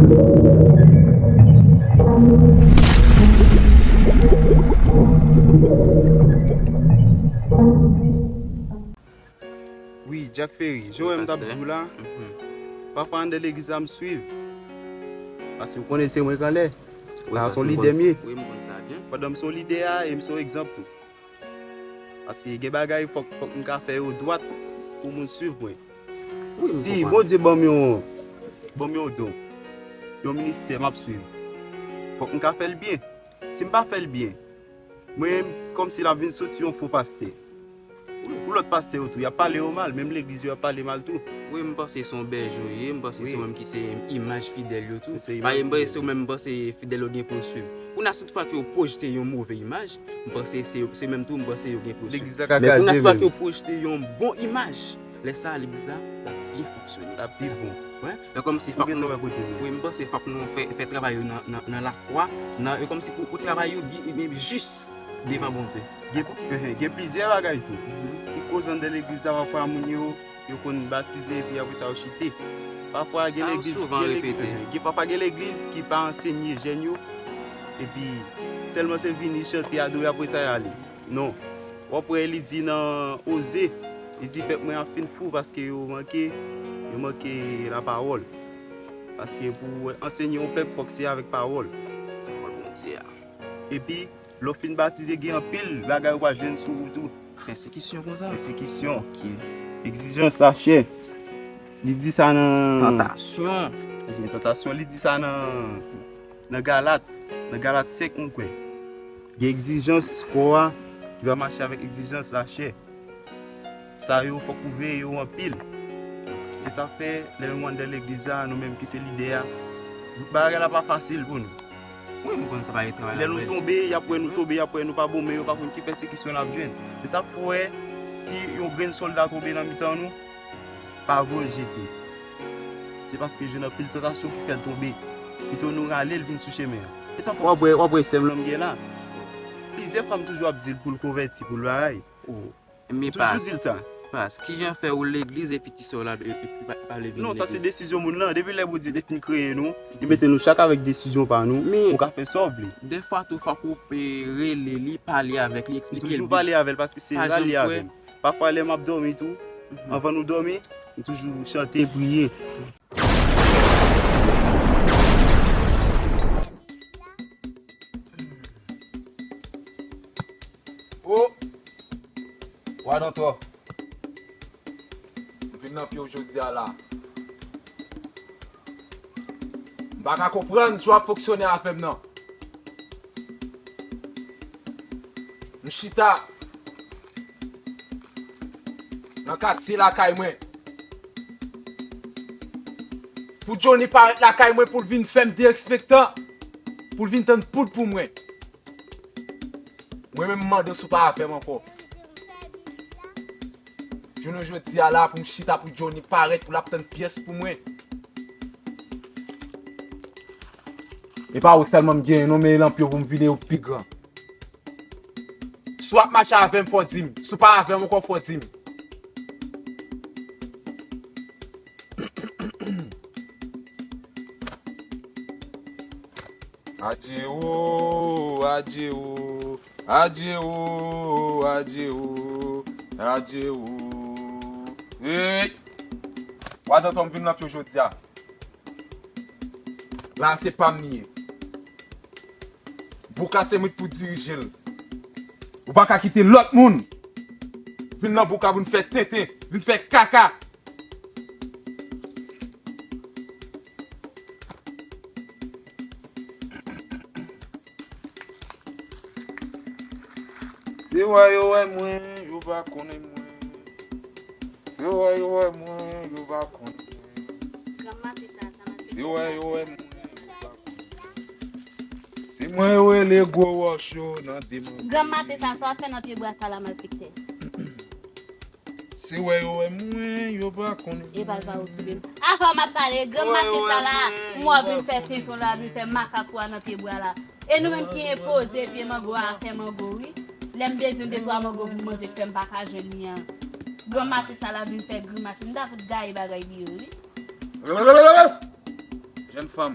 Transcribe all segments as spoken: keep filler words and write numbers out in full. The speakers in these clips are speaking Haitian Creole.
Wi, Jack Ferry, jan w wè m t ap di w la, pafwa anndan legliz la m swiv. Paske w konnen se mwen k anlè. Sa se yon lidè m ye. Pandan m se yon lidè a, e m se yon egzanp tou. Paske gen bagay fòk, fòk m ka fè yo dwat pou moun swiv mwen. Si Bondye ban m yon, ban m yon don, yon ministè m ap swiv, fòk m ka fè l byen. Si m pa fè l byen, mwen menm, kòmsi l ap vin soti yon fo pastè. Pou lòt pastè yo tou, y ap pale yo mal, menm legliz yo ap pale mal tou. Wi, m panse se yon bèje w ye, m panse se ou menm ki se imaj fidèl yo tou. Paske m panse se ou menm, m panse fidèl yo gen pou yo swiv. Kounye a, si toutfwa ke yo pwojte yon move imaj, m panse se, se menm tou, m panse yo gen pou yo swiv. Legliz la ka kraze menm. Men kounye a, si toutfwa ke yo pwojte yon bon imaj, lè sa a, legliz la, l ap byen fonksyone. L ap pi bon. Wi, men kòmsi fòk nou, wi, m panse fòk nou fè, fè travay yo nan, nan, nan lafwa, nan, e kòmsi pou, pou travay yo byen, byen jis devan Bondye. Gen, gen plizyè bagay tou ki koz anndan legliz la, pafwa moun yo, yo konn batize epi apre sa yo chite. Pafwa gen legliz, gen legliz, gen, pafwa gen legliz ki pa ansenye jèn yo, epi sèlman se vini chante, adore, apre sa y ale. Non. W ap wè li di nan Oze, li di, pèp mwen ap fin fou paske yo manke, yo manke lapawòl. Paske pou ansenye yon pèp, fòk se avèk pawòl. Pawòl Bondye a. Epi, lè w fin batize, gen anpil bagay ou pral jwenn sou ou tou. Pèsekisyon konsa? Pèsekisyon. Ok. Egzijans lachè. Li di sa nan Tantasyon. Tantasyon. Li di sa nan, nan Galat. Nan Galat senk, mwen kwè. Gen egzijans kò a ki va mache avèk egzijans lachè. Sa yo, fòk ou veye yo anpil. Se sa k fè, lè nou anndan legliz la, nou menm ki se lidè a, bagay la pa fasil pou nou. Wi, m konn sa pa travay. Lè nou tonbe, y ap wè nou tonbe, y ap wè nou pa bon, men yo pa konn ki pèsekisyon n ap jwenn. Se sa k fè w wè, si yon grenn sòlda tonbe nan mitan nou, pa voye l jete. Se paske l jwenn anpil tantasyon ki fè l tonbe. Pito nou rale l vin sou chemen an. E sa fè w ap wè, w ap wè sè m lan m gen la. Plizyè fwa m toujou ap di l pou l konvèti, pou l bagay. M toujou di l sa. Pas, kijan fè ou legliz epi ti sè w la, epi pa, pa vle vin legliz? Non, sa se desizyon moun lan. Depi lè Bondye te fin kreye nou, li mete nou chak avèk desizyon pa nou, ou ka fè sa w vle. Dèfwa tou, fòk ou pe rele li, pale avèk li, eksplike l byen. M toujou pale avè l paske se la li avè m. Pafwa lè m ap dòmi tou, anvan nou dòmi, m toujou chante, priye. O! Wadantò. M vin nan pye w jodi a la. M pa ka konprann jan w ap fonksyone avè m nan. M chita nan katye lakay mwen. Pou Johnny parèt lakay mwen pou l vin fè m derespektan, pou l vin tann poud pou mwen. Mwen menm m mande w si w pa avè m ankò. Jounen jodi a la pou m chita pou Johnny parèt pou l ap tann pyès pou mwen. E pa ou sèlman m genyen non, men e lanpyo pou m vide yo pi gran. Si w ap mache avè m, fò w di m. Si w pa avè m ankò, fò w di m. Adye o, adye o, adye o, adye o, adye o. Hey! Wadantò m vin lanpyo jodi a. La se pa m li ye. Bouk la se mwen ki pou dirije l. Ou pa ka kite lòt moun vin nan bouk la pou n fè tenten, vin fè kaka. Se wè yo wè mwen, yo pa konnen mwen. Se wè yo wè mwen, yo pa konnen mwen. Se wè yo wè mwen, yo pa konnen mwen. Se mwen yo rele gwo wòch yo nan demen. Granm maten sa, sa w ap fè nan pye bwa sa la, malfektè? Se wè yo wè mwen, yo pa konnen. E pa l pa okipe m. Afè w m ap pale, granm maten sa la, m wè w vin fè tenten w la, vin fè makak ou a nan pye bwa la. E nou menm ki enpoze pye mango a, fè mango, wi. Lè m bezwen de twa mango pou m manje, k fè m pa ka jwenn li an. Granm maten sa la vin fè grimas. M ta fout gaye bagay li yo, wi. Jèn fanm,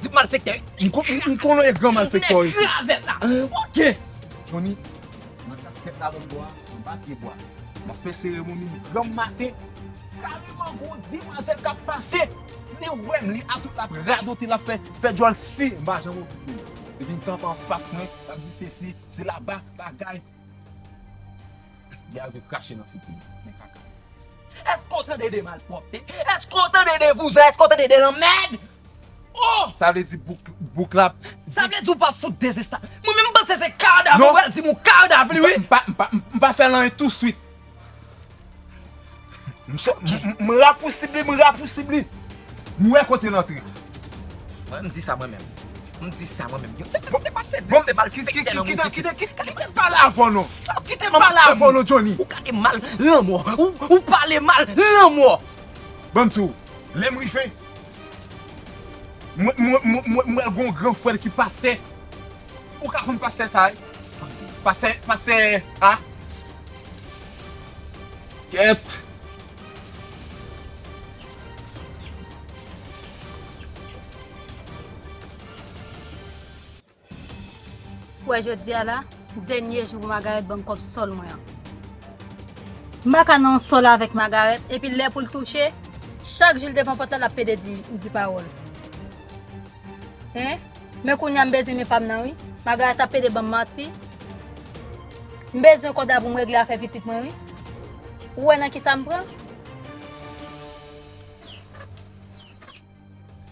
Di malfektè. M kon- m- m konnen w e gran malfektè w ye. Nèg kraze la. Ok. Johnny, nan kaskèt la lòt bò a, anba pye bwa. M ap fè seremoni m gran maten. Kareman, gwo demwazèl k ap pase. Li wè m, li a tout l ap radote, l ap fè, fè djòl si m pa janm okipe l. Li vin kanpe anfas mwen, l ap di sesi, se laba, bagay. Li arive krache nan figi m. Men kaka. Èske w tande de malpwòpte? Èske w tande de vouzan? Èske w tande de lanmèd? Oh! Sa vle di bouk, bouk la. Sa vle di w pa fout dezesta. Mwen menm m panse se kadav ou pral di m ou kadav li wi. M pa, m pa, m pa fè l anyen touswit. M, m, m rapousib li, m rapousib li. M wè kote l antre. Mwen, m di sa mwen menm. M di sa mwen menm. Yo, te, te pa te di se malfektè nan mouti. Kite, kite, kite m pale avè w non. Kite m pale avè w non, Johnny. Ou gade mal lanmò. Ou, ou pale mal lanmò. Ban m di w, lè m rive, mwen, mwen, mwen, mwen, mwen gon gran frè ki pastè. Ou ka konn pastè sa, wi? Pastè, pastè, a? Kèt. Ou wè jodi a la, dènye jou pou Magarèt ban m kòb sòl mwen an. M pa ka nan yon sòl avèk Magarèt, epi lè pou l touche, chak jou l devan pòt la, l ap pede di, di pawòl. Hein? Men kounye a m bezwen men pa m nan wi. Magarèt ap pede ban m manti. M bezwen kòb la pou m regle afè pitit mwen wi. Ou wè nan kisa m pran?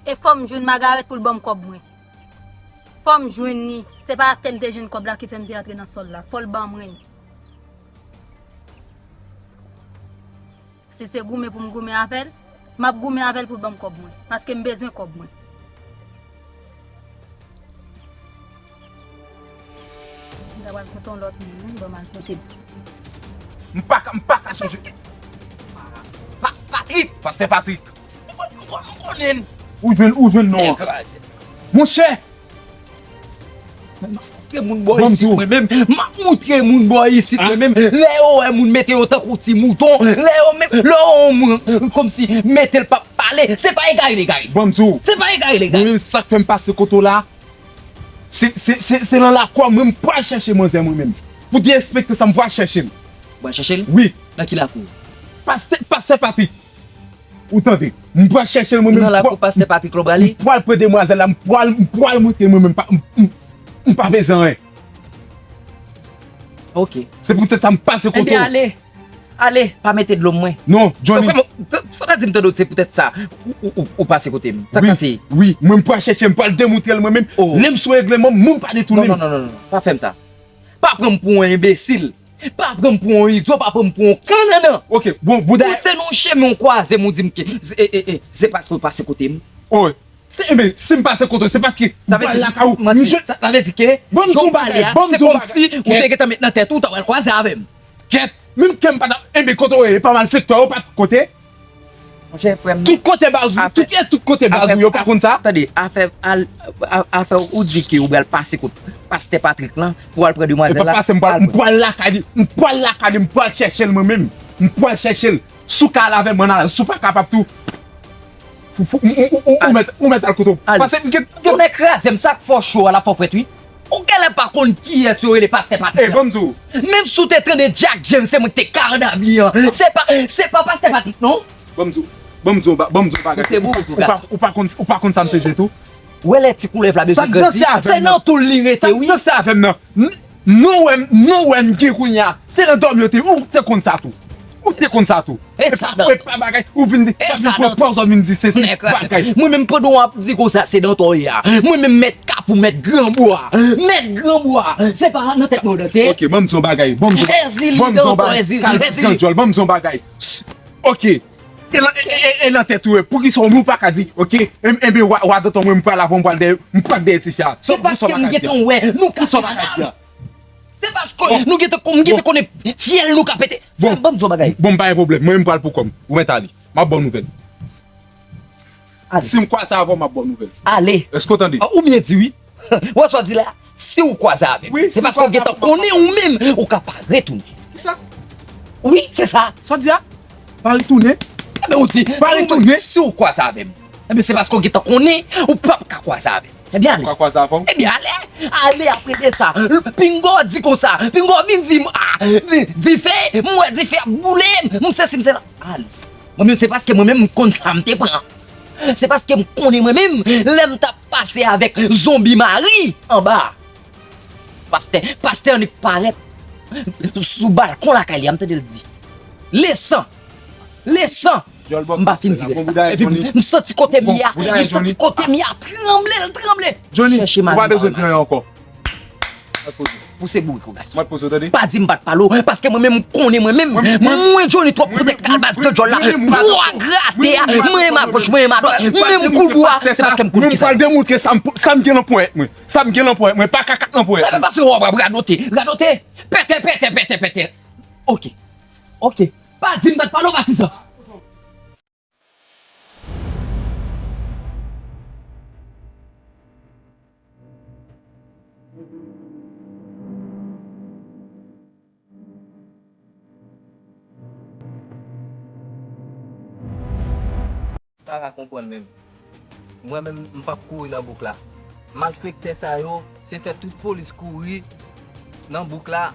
E fò m jwenn Magarèt pou l ban m kòb mwen. Fò m jwenn li. Se pa atè m te jwenn kòb la ki fè m te antre nan sòl la. Fò l ban mwen li. Si se goumen pou m goumen avè l, m ap goumen avè l pou l ban m kòb mwen. Paske m bezwen kòb mwen. M ta pral kote yon lòt moun, wi, ban m al kote l. M pa ka, m pa ka chanje. Pa, Patrik! Pastè Patrik. M kon-, m kon-, m konnen l. Ou jwenn, ou jwenn non an. Nèg kraze. Monchè! M ap moutre moun bò isit mwen menm. M ap moutre moun bò isit mwen menm. Lè yo wè moun mete yo tankou ti mouton, lè yo menm, lè yo wè moun kòmsi mete l p ap pale, se pa egare l egare. Ban m di w. Se pa egare l egare. Mwen menm sa k fè m pase kote w la, se, se, se, se nan lakou a mwen m pral chèche manzè mwen menm. Pou derespektan sa m pral chèche l. Ou pral chèche l? Wi. Nan ki lakou? Pastè, pastè Patrik. Ou tande? M pral chèche l mwen menm. Nan lakou pastè Patrik la w prale? M pral pran demwazèl la, m pral, m pral montre mwen menm pa, m, m, m pa bezwen anyen. Ok. Se poutèt sa m pase kote w. Ebyen ale. Ale, pa mete dlo mwen. Non, Johnny. Kòman, fò ta di m tande w, se poutèt sa ou, ou, ou, ou pase kote m. Sa k pase? Wi, wi, mwen m pral chèche, m pral demontre l mwen menm. Oh. Lè m sou regleman, moun pa detounen m. Non, non, non, non, non. Pa fè m sa. Pa pran m pou yon enbesil. Pa pran m pou yon idyo, pa pran m pou yon kannannan. Ok, bon, bouda. Ou se nan yon chemen w kwaze m, ou di m ke, e, e, e, se paske w pase kote m. Oh, se, enben, si m pase kote w, se paske m pral lakay ou. Sa vle di, manti, sa, sa vle di ke, jan w pale a, se kòmsi ou te gentan met nan tèt ou, ou ta pral kwaze avè m. Kèt, menm ke m pa ta, enben, kote w ye, e pa malfektè, ou pa t kote. Monchè, frè m. Tout kote baz ou, tout, e tout kote baz ou, yo pa konn sa? Tande, afè, al, a-, afè ou di ke ou pral pase kot pastè Patrik lan pou al pran demwazèl la. E pa pase, m pral, m pral lakay li, m pral lakay li, m pral chèche l mwen menm. M pral chèche l. Si w ka al avè m, ann al, si w pa kapab tou, ou, ou, ou, ou, ou mèt, ou mèt al kote w. Pase m gen, gen. Tonnè kraze m, sa k fè w cho a la fò frèt wi. Ou genlè pa konn kiyès yo rele pastè Patrik la. E, ban m di w. Menm si w te tande Jack James, se mwen ki te kadav li an. Se pa, se pa pastè Patrik, non. Ban m di w, ban m di w, ban m di w bagay. Ou se bout, ou pa, ou pa konn, ou pa konn sa m peze tou. Ou wè lè ti koulèv la bezwen grandi, se nan tou l li rete, wi. Sa k danse avè m nan. N-, nou wè m, nou wè m gen kounye a. Se nan dòmi yo te, ou te konn sa tou. Ou te konn sa tou. E sa dan. E pa bagay, ou vin di, e sa dan. Pòz ou vin di se, se bagay. Mwen menm pandan w ap di konsa se dan tò w ye a. Mwen menm mèt Kafou, mèt Granbwa. Mèt Granbwa. Se pa nan tèt mwen w danse. Ok, ban m di yon bagay. Ban m di yon bagay. Kalm, kalm, djòl, ban m di yon bagay. Ok. E nan, e, e, e, e nan tèt ou, e, poukisa w menm ou pa ka di, ok, en, enben, wa, wa, dantan mwen, m pral avè w, m pral dèyè, m pral dèyè ti fi a. Se paske m gentan wè, nou ka fè anal. Se paske nou gentan kon-, m gentan konnen fyèl nou ka pete. Bon, ban m di w bagay. Bon, m pa gen pwoblèm. Mwen, m pral pou kò m. Ou mèt ale. M ap ba w nouvèl. Ale. Si m kwaze avè w, m ap ba w nouvèl. Ale. Èske w tande? A, ou byen di wi. Ou wè sa w di la? Si w kwaze avè m, se paske w gentan konnen ou menm, ou ka pa retounen. Kisa? Wi, se sa. Sa w di a? Pa retounen? Enben, ou di, pa retounen. Si w kwaze avè m, enben, se paske w gentan konnen, ou p ap ka kwaze avè m. Ebyen ale. Ou ka kwaze avè w? Ebyen ale. Ale apre de sa. Pinga w di konsa. Pinga w vin di m, ah, dife, m wè dife ap boule, m sesi m sela. Ale. Mwen menm se paske mwen menm m konn sa m te pran. Se paske m konnen mwen menm, lè m t ap pase avèk zonbi Mari anba. Pastè, pastè annik parèt sou balkon lakay li a, m tande l di, lesan, lesan. M pa fin di rès la. Epi m santi kote m ye a, m santi kote m ye a tranble, l tranble. Chèche Mari, m pa wè Mari. Pouse bourik ou gason. Mwen poze w tande. Pa di m pa t pale w, paske mwen menm m konnen mwen menm. Mwen, mwen, mwen Johnny twòp poutèt kalbas grandyòl la. Pwa grate a, mwen menm agoch, mwen menm adwat, mwen menm koulbou a, se paske m konn kisa. Mwen pral demontre sa m, sa m gen nan ponyèt mwen. Sa m gen nan ponyèt mwen, pa kakat nan ponyèt mwen. Paske w ap radote, radote. Pètè, pètè, pètè, pètè. Ok. Ok. Pa di m pa t pale w, patizan. M pa ka konprann menm. Mwen menm, m p ap kouri nan bouk la. Malfektè sa yo, se fè tout polis kouri nan bouk la,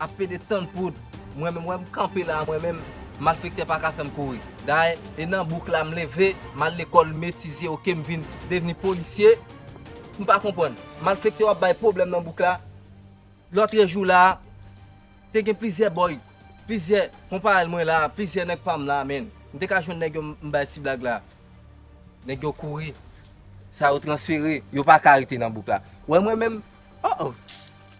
ap pede tann poud. Mwen menm, wè m kanpe la, mwen menm, malfektè pa ka fè m kouri. Dayè, e nan bouk la m leve, m al lekòl, m etidye, oke, m vin devni polisye. M pa konprann. Malfektè w ap bay pwoblèm nan bouk la. Lòt jou la, te gen plizyè bòy, plizyè konpayèl mwen la, plizyè nèg pa m la, men. M te ka jwenn nèg yo, m bay ti blag la. Nèg yo kouri. Sa yo transfere, yo pa ka rete nan bouk la. Wè mwen menm, oh, oh.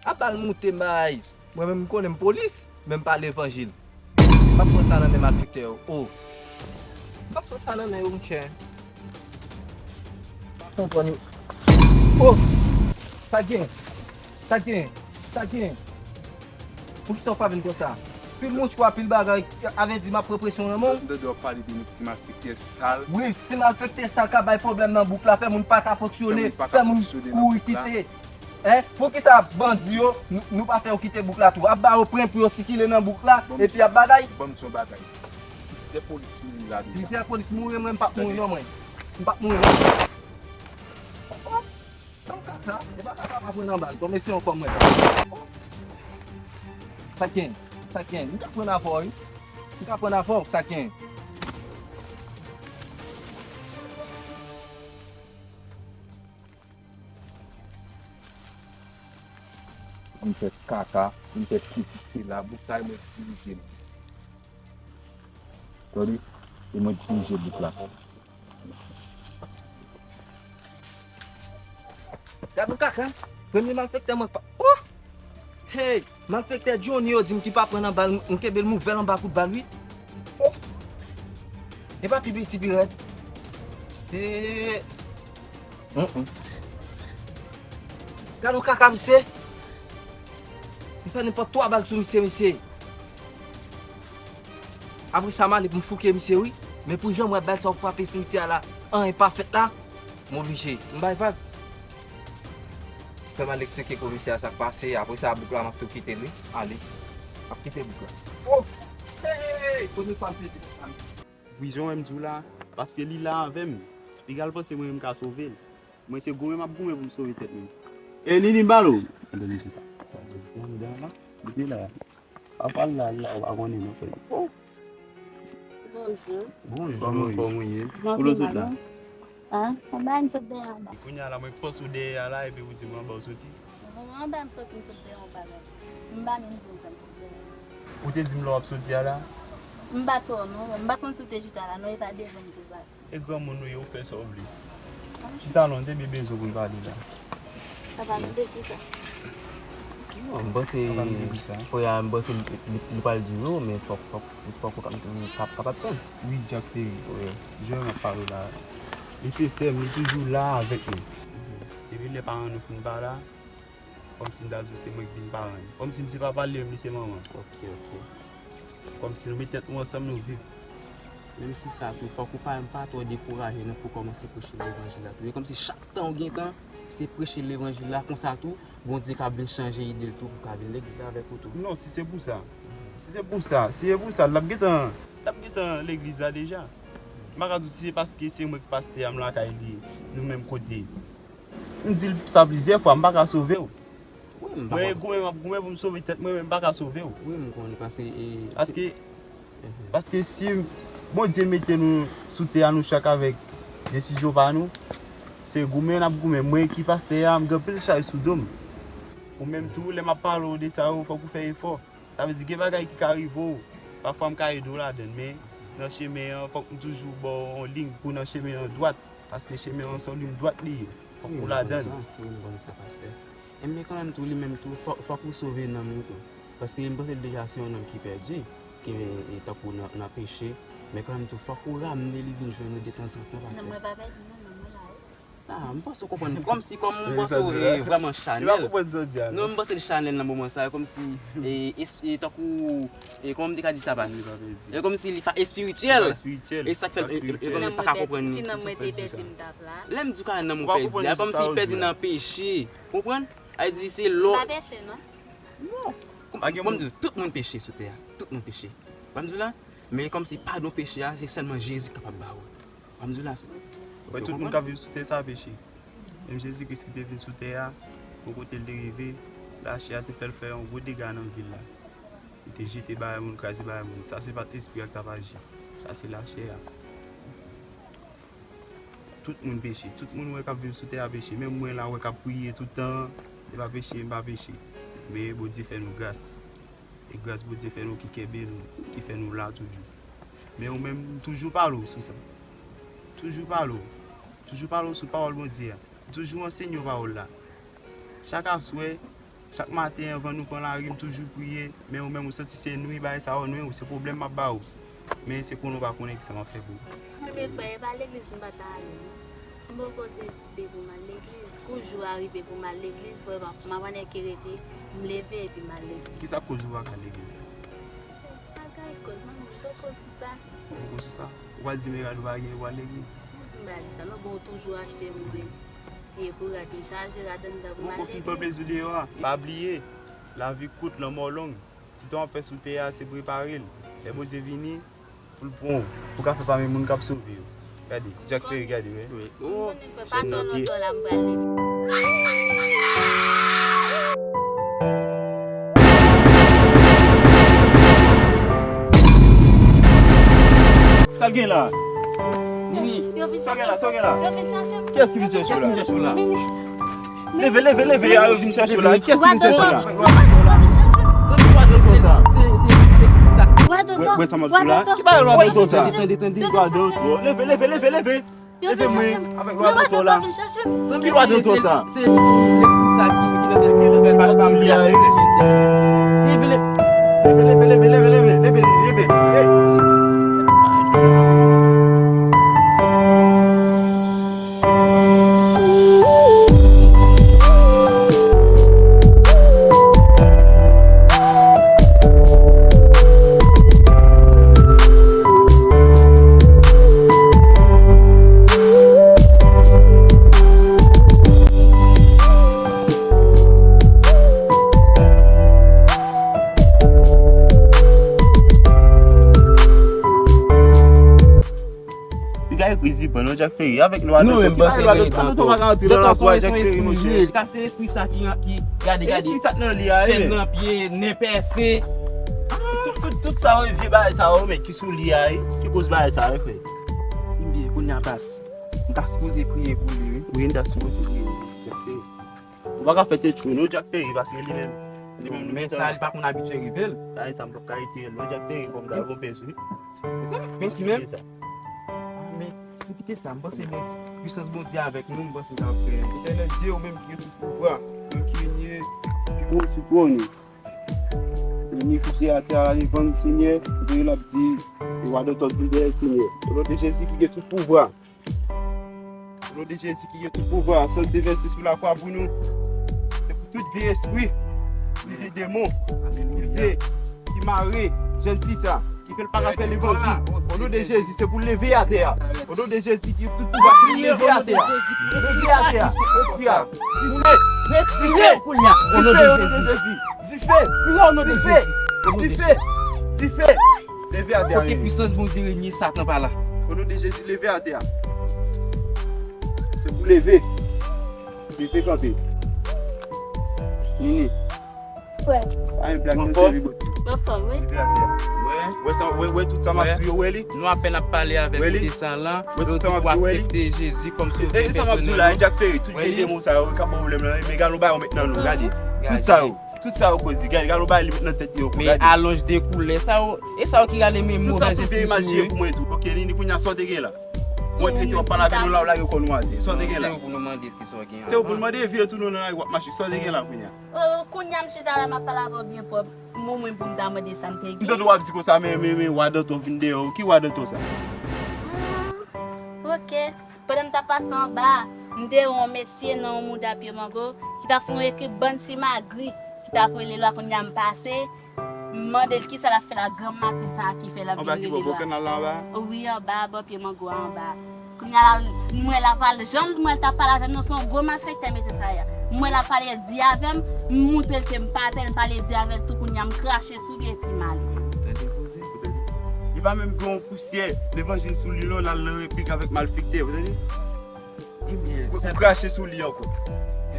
A bal moute m bay. Mwen menm m konnen m polis, men m pa levanjil. M ap pran sa nan men malfektè yo. Oh. M ap pran sa nan men yo, monchè. M ap pran yo. Oh! Sa gen? Sa gen? Sa gen? Poukisa w pa vin konsa? Pil mouchwa, pil bagay, avè di m ap pran presyon nan men w. M tande w ap pale de yon ti malfektè sal. Wi, ti malfektè sal ka bay pwoblèm nan bouk la, fè moun pa ka fonksyone, fè moun kouri kite. Hein? Poukisa bandi yo, nou, nou pa fè yo kite bouk la tou? Ap ba yo pwen pou yo sikile nan bouk la, epi ap bagay? Ban m di yon bagay. Plizyè polis mouri la deja. Plizyè polis mouri, mwen m p ap mouri non mwen. M p ap mouri non. Oh, oh. Tank kaka, e pa kaka pa pran nan bal. Bon, mesye, yon fò mwen. Oh. Sa k gen? Sa k gen? M ka pran avè w, wi. M ka pran avè w, sa k gen? M fè kaka, m fè sesi sela, bouk sa e mwen ki dirije l. Tande, e mwen ki dirije bouk la. Gad yon kaka, premye malfektè mwen k pa, oh! Hey! Malfektè Johnny yo di m ki pa pran nan bal, m kenbe l, m ouvè l anba kout bal, wi. Oh! E pa pi piti, pi rèd. Hey! Mm, mm. Gad yon kaka, misye. M fè nenpòt twa bal sou misye, mesye. Apre sa, m ale pou m fouke misye, wi. Men pou jan m wè bal sa yo frape sou misye a la, anyen pa fèt la, m oblije. M bay vag. Fè m al eksplike komisè a sa k pase. Apre sa, bouk la, m ap tou kite l, wi. Ale. M ap kite bouk la. Oh! Hey, hey, hey! Premye fwa m sezi konsa, mesye. Wi, jan w wè m di w la, paske li la avè m. Piga l panse mwen menm m ka sove l. Mwen se goumen m ap goumen pou m sove tèt mwen. E Nini, m pale w. Tande m di sa. Li te la. Apa l la, li la, ou pa konnen non, frè. Oh! Bonjou. Bonjou. Kòman w ye? Ou lè w sot la? Ah, anba m sot dèyè anba. Kounye a la, mwen panse w dèyè a la, epi ou di m anba w soti. Anba m soti, m sot dèyè anba la. M pa menm konn sa m sot dèyè. Ou te di m lè w ap soti a la? M pa twò non, m pa konn si w te chita la non, e pa devan m te pase. E granmoun ou ye, ou fè sa w vle. Chita non, te byen bezwen pou n pale la. Papa, nou de kisa? Non, m panse, frè a, m panse li, li, li pral di wi, men fòk, fòk, fòk ou kap-, kap-, kapab tann. Wi, Jack Terry. Wi. Jan m ap pale w la. Li se sè m, li toujou la avèk nou. Depi lè paran nou fin pa la, kòmsi m ta di w se mwen ki vin paran l. Kòmsi m se papa l, li menm li se manman l. Ok, ok. Kòmsi nou met tèt nou ansanm, nou viv. Menm si sa tou, fòk ou pa, pa twò dekouraje non pou kòmanse preche levanjil la tou. E kòmsi chak tan ou gen tan, se preche levanjil la, konsa tou, Bondye ka vin chanje ide l tou pou ka vin legliz la avèk ou tou. Non, si se pou sa. Si se pou sa, si se pou sa, l ap gentan, l ap gentan legliz la deja. M pa ka di w si se paske se mwen k pastè a, m lakay li. nou menm kote. M di l sa plizyè fwa, m pa ka sove w. Wi, m pa Mwen goumen, m ap goumen pou m sove tèt mwen, men m pa ka sove w. Wi, m konnen, paske, e, Paske, Mhm. paske si Bondye mete nou sou tè a, nou chak avèk desizyon pa nou, se goumen n ap goumen. Mwen ki pastè a, m gen anpil chay sou do m. Ou menm tou, lè m ap pale w de sa yo, fòk ou fè efò. Sa vle di, gen bagay ki ka rive w, pafwa m ka ede w ladan l, men nan chemen an, fòk m toujou ba w yon liy pou nan chemen an dwat, paske chemen an se yon liy dwat li ye. Fòk Wi, ou m konn ladan l. sa. Wi, m konn sa, pastè. E men kanmenm tou, li menm tou, fò, fòk ou sove nanm ou tou. Paske m panse l deja se yon nonm ki pèdi, ki, e, tankou nan, nan peche. Men kanmenm tou, fòk ou ramne li vin jwenn ou detanzantan, pastè. Non, mwen pa pèdi, non, non, mwen la wi. Ah, m panse w konprann. Kòmsi, kòm m Wi, panse sa w, di la. e, vrèman Li pa chanèl. konprann sa w di a, Non, non. m panse l chanèl nan moman sa, kòmsi, e, es-, e, tankou, e, kòman m te ka di sa, bas? Li pa pèdi. E kòmsi li pa espirityèl. Li pa espirityèl. E sa k fè l, Pa e, e, e, espirityèl. kòm li pa ka konprann li. Si nan mwen te pèdi, m t ap la. Lè m di w ka nan Ou mwen pa pèdi, konprann a, kòmsi sa li yo pèdi di a. nan peche. Konprann? A di se lò. Pa peche, non? Non. Pa gen Kòm m di w, tout moun peche sou tè a. Tout moun peche. Pa m di w la? Men kòmsi padon peche a, se sèlman Jezi k kapab ba ou. Pa m di w la, se Mwen, tout moun k ap viv sou tè sa a peche. Menm Jezi Kris ki te vin sou tè a, pou kote l te rive, lachè a te fè l fè yon gwo dega nan vil la. Li te jete bagay moun, kraze bagay moun. Sa se pa t espri a k t ap aji. Sa se lachè a. Tout moun peche. Tout moun wè k ap viv sou tè a peche. Menm mwen la, wè k ap priye tout tan, se pa peche, m pa peche. Men Bondye fè nou gras. E gras Bondye fè nou ki kenbe nou, ki fè nou la toujou. Men ou menm, m toujou pale w sou sa. Toujou pale w. Toujou pale w sou pawòl Bondye a. M toujou ansenye w pawòl la. Chak aswè, chak maten anvan nou pran lari, m toujou priye. Men ou menm, ou santi se nwi bagay sa yo nwi w, se pwoblèm m ap ba ou. Men se konnen w pa konnen kisa m ap fè pou ou. Men frè, e pa legliz m pa ta ale, non. M poko deside pou m al legliz. Kou jou a rive pou m al legliz, frè, m ap, m ap annik rete, m leve epi m al legliz. Kisa k koz ou pa ka al legliz la? Bagay koz, non, m poko sou sa. Ou poko sou sa? Ou pa di men rad ou pa gen pou al legliz? M pa di sa, non, bon, ou toujou achte mwen. Si e pou rad, m chaje rad anndan pou m al legliz. Ou fin pran plezi w deyò a. Pa bliye, lavi kout, lanmò long. Ti tan w ap fè sou tè a, se prepare l. Lè Bondye vini, pou l pran w, pou w ka fè pami moun k ap sove yo. Gade, Jack Ferry, gade, wi. Wi. M konnen frè, pa twò lontan la, m pral leve. Sa l gen la? Nini. Yo vin chache m. Sa l gen la? Sa l gen la? Yo vin chache m. Kiyès ki vin chache w la? Kiyès ki vin chache w la? Nini. Leve, leve, leve, a yo vin chache w la. Kiyès ki vin chache w la? Zanmi, lwa dòtò sa. Wè, wè sa m ap di w la. Ki bagay lwa dòtò sa? Tande, tande, tande. Lwa dòtò. Leve, leve, leve, leve. Leve mwen avèk lwa dòtò la. Ki lwa dòtò sa? Se lespri sa ki, ki nan tèt mwen, pa, pa m li a, leve. Leve, leve, leve, leve, leve, leve, leve, leve. Piga e kriz li pran non Jack Ferry avèk lwa dòtò ki pa lwa dòtò pa ka antre nan lafwa Jack Ferry monchè. Ka se lespri sa ki, ki gade gade. Lespri sa k nan li a wi. Chèn nan pye, nen pèse. Tout, tout, tout sa yo vye bagay sa yo men ki sou li a wi. Ki koz bagay sa yo frè. Ebyen kounye a bas. M ta sipoze priye pou li wi. Wi, m ta sipoze priye pou Jack Ferry. Ou pa ka fè tèt cho non Jack Ferry paske li menm. Li menm li men sa li pa konn abitye rive l. Sa e sa m p ap ka retire l non Jack Ferry kòm ta yon pèso wi. Sa, men si menm. Men, nou kite sa, m panse Bondye, pwisans Bondye avèk nou, m panse sa ap fè. Etènèl Dye, ou menm ki gen tout pouvwa, ou menm ki renye, ki gwo sou twòn ou. Renye kouche atè a, leve n, Senyè, ou te l ap di, e wa dòtò vin dèyè Senyè. O non de Jezi ki gen tout pouvwa. O non de Jezi ki gen tout pouvwa, san te vèse sou lakwa pou nou. Se pou tout vye espri, tout vye demon, tout vye ki mare jèn fi sa, ki fè l pa ka fè levanjil. O non de Jezi, se pou l leve atè a. O non de Jezi ki tout pouvwa, se pou l leve atè a. Leve atè a. Espri a. Dife. Dife. O non de Jezi. Dife. Dife. Dife. Leve atè a. Kote pwisans Bondye renye, Satan pa la. O non de Jezi, leve atè a. Se pou leve. Leve kanpe. Nini. Frè. Pa yon blag, nou sèvi bòti. Anfòm, wi. Leve atè. Wè. Wè sa, wè, wè tout sa m ap di yo, wè li. Nou apèn ap pale avèk ou de sa lan. Wè tout sa m ap di yo, wè li. Aksepte Jezi kòm sovè pèsonèl ou. E sa m ap di w la, Jack Ferry, tout vye demon sa yo, k ap ba w pwoblèm lan, men gade w ba yo mentnan nou, gade. Tout sa yo. Tout sa yo koze, gade, gade w ba li mentnan tèt yo, gade. Men alonj de koulè, sa yo, e sa yo ki rale men movèz espri sou yo. Tout sa se vye imaj ye pou mwen tou. Ok, Nini, kounye a sa w te gen la. Mwen te w ap pale avè nou la, w lage kò nou atè. Sa w te gen la. Se ou pou nou mande ki sa w gen. Se ou pou nou mande, vye tou nou nan lari w ap mache. Sa w te gen la kounye a. Oh, kounye a m chita la, m ap pale avè w byen pwòp. Mwen menm pou m ta mande sa m te gen. M tande w ap di konsa, men, men, men, wa dantò vin deyò. Ki wa dantò sa? Hmm, ok. Pandan m t ap pase anba a, m te wè yon mesye nan yon mouda pye mango ki t ap fè yon ekri bann simagri ki t ap rele lwa. Kounye a m pase, m mande l kisa l ap fè la granm maten sa a ki fè l ap vin rele lwa. Anba ki bò? Bò kanal la anba a? Wi, anba a, bò pye mango a anba a. Kounye a la, m wè l ap pale, jan m wè l t ap pale avè m nan, se yon gwo malfektè mesye sa a. M wè l ap pale di avè m, m moutre l ke m pa pè l, m pale di avè l tou, kounye a m krache sou li epi m ale. Tande koze. Li pa menm gen yon pousyè levanjil sou li non, l al nan replik avèk malfektè, ou tande? Ebyen, ou krache sou li ankò.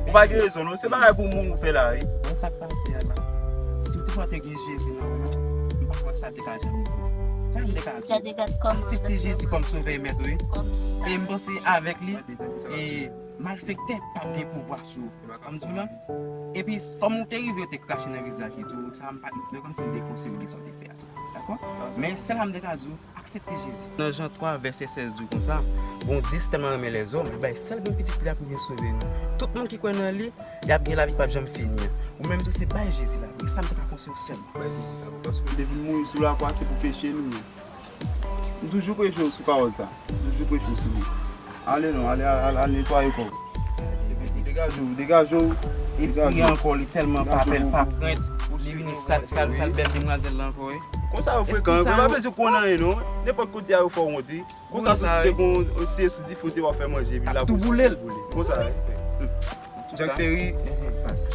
Ou pa gen rezon non, se bagay pou moun ou fè la wi. Bon, sa k pase a la? Si w te fwa te gen Jezi nan ou, m pa kwè sa te ka janm rive. Sa m te ka di w, aksepte Jezi kòm sovè e mèt ou wi. E m panse avèk li, e malfektè p ap gen pouvwa sou ou. Kòm di w la. Epi, kòm ou te rive, ou te krache nan vizaj li tou, sa m pa, men kòmsi m dekonseye w de sa w te fè a. Dakò? Men sèl sa m te ka di w, aksepte Jezi. Nan Jan twa, vèsè sèz di w konsa, Bondye si tèlman renmen lèzòm, li bay sèl grenn pitit li a pou vin sove nou. Tout moun ki kwè nan li, y ap gen lavi k p ap janm fini an. Ou menm tou se bay Jezi lavi. E sa m te ka konseye w sèlman. Bay Jezi lavi. Paske li te vin mouri sou lakwa, se pou peche nou ye. M toujou preche w sou pawòl sa. M toujou preche w sou li. Ale non, ale, ale, ale, ale netwaye kò w. Degaje w, degaje w. Espri an ankò, li tèlman pa pè, l pa krent. Li vini sal, sal, sal bèl demwazèl la ankò, wi. Konsa yo frekan, yo pa bezwen konn anyen non. Nenpòt kote a yo fè w wont, wi. Konsa tou si te gon, si se sou dife w te w ap fè manje, epi la tou boule l. Konsa, wi. Jack Ferry,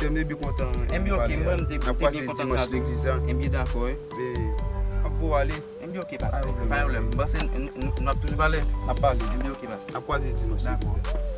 chèm de bi kontan. Enben, ok, mwen, m te, m te byen kontan sa tou. N ap kwaze dimanch legliz la. Enben, dakò, wi. N ap voye ale. Enben, ok, pastè. Pa gen pwoblèm. M panse n, n, n, n ap toujou pale. N ap pale. Enben, ok, pastè. N ap kwaze dimanch legliz la. Dakò.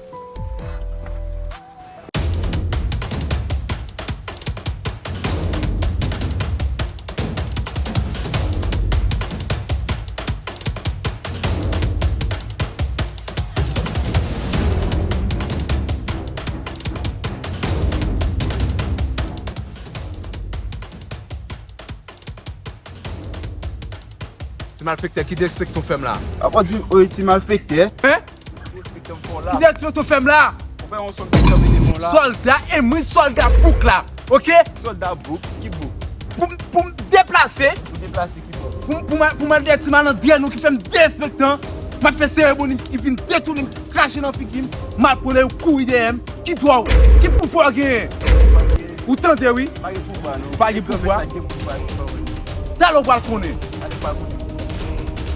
Ti malfektè, ki derespektan w fè m la? Apa di, oy, ti malfektè. Hein? Ki derespektan w fè m la? Sòlda, e mwen sòlda bouk la, ok? Sòlda bouk? Ki bouk? Pou m, pou m deplase. Pou deplase ki bouk? Pou m, pou m, pou m al dèyè ti malandren nou ki fè m derespektan. M ap fè seremoni ki vin detounen m, ki krache nan figi m. M al pran yo kouri dèyè m. Ki dwa w? Ki pouvwa w genyen? Ou tande wi? Pa gen pouvwa non. Pa gen pouvwa. Talè w pral konnen.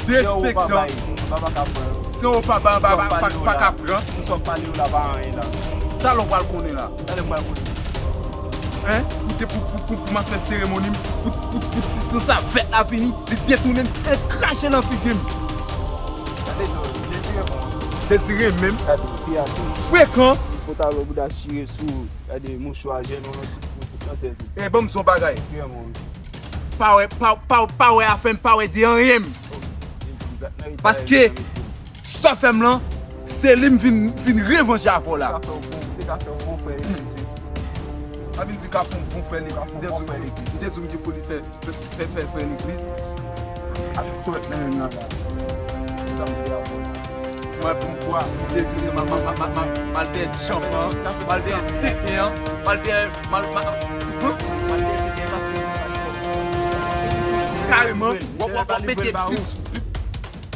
Derespektan. San w pa bay, anba pa ka pran. Talè w pral konnen la. Hein? Pou te, pou, pou, pou, pou m ap fè seremoni m, pou, pou, pou ti san sa vèt la vini, li detounen m, e krache nan figi m. Jezi renmen m. Frekan. Pantalon bouda chire sou ou. Gade mouchwa, jèn ou nan tout, tout nan tèt ou. E ban m di w yon bagay. Pa wè, pa, pa, pa wè afè m, pa wè de anyen m. Paske sa fè m lan, se li m vin, vin revanje avè w la. Sa fè w bon, te ka fè w bon frè legliz. Pa vin di ka fè w bon frè legliz. M te di w, m te di w m gen foli fè. Fè, fè, fè, fè legliz. Ak sou wèt nan men m nan la. Sa m vle avè w. M al pran bwa, m dezire, m al, m al, m al, m al, m al dèyè ti chanpan an, m al dèyè tenten an, m al dèyè, m al, m al, kareman, w ap, w ap, w ap mete bib sou, bib,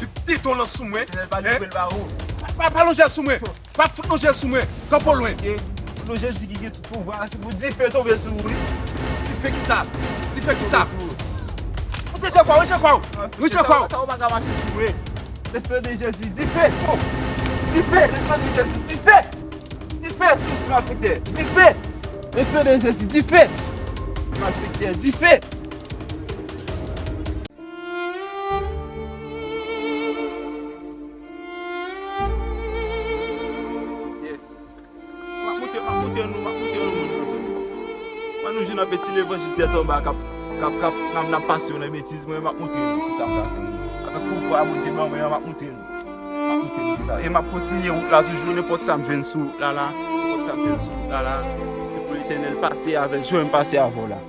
bib teton lan sou mwen. Hein? Pa, pa, pa lonje sou mwen. Pa fout lonje sou mwen. Kanpe w lwen. Non Jezi ki gen tout pouvwa a, se pou dife tonbe sou ou wi. Dife kisa? Dife kisa? Ou te je kwa w, je kwa w. Je kwa w. Sa ou pa ka mache sou mwen. Le sang de Jésus, dife. Dife, le sang de Jésus, dife. Dife sou malfektè. Dife. Le sang de Jésus, dife. Malfektè, dife. Montre nou, m ap montre nou moun yo, zanmi. Mwen nou jwenn anfè ti levanjil tèt anba k ap, k ap, k ap, n ap, n ap pase yo nan betiz, mwen m ap montre nou kisa m ka fè. Avèk pouvwa Bondye ban mwen an, m ap montre nou. M ap montre nou kisa. E m ap kontinye wout la toujou, nenpòt sa m jwenn sou wout la la, nenpòt sa m jwenn sou wout la la, se pou Letènèl pase avè l, jan m pase avè w la.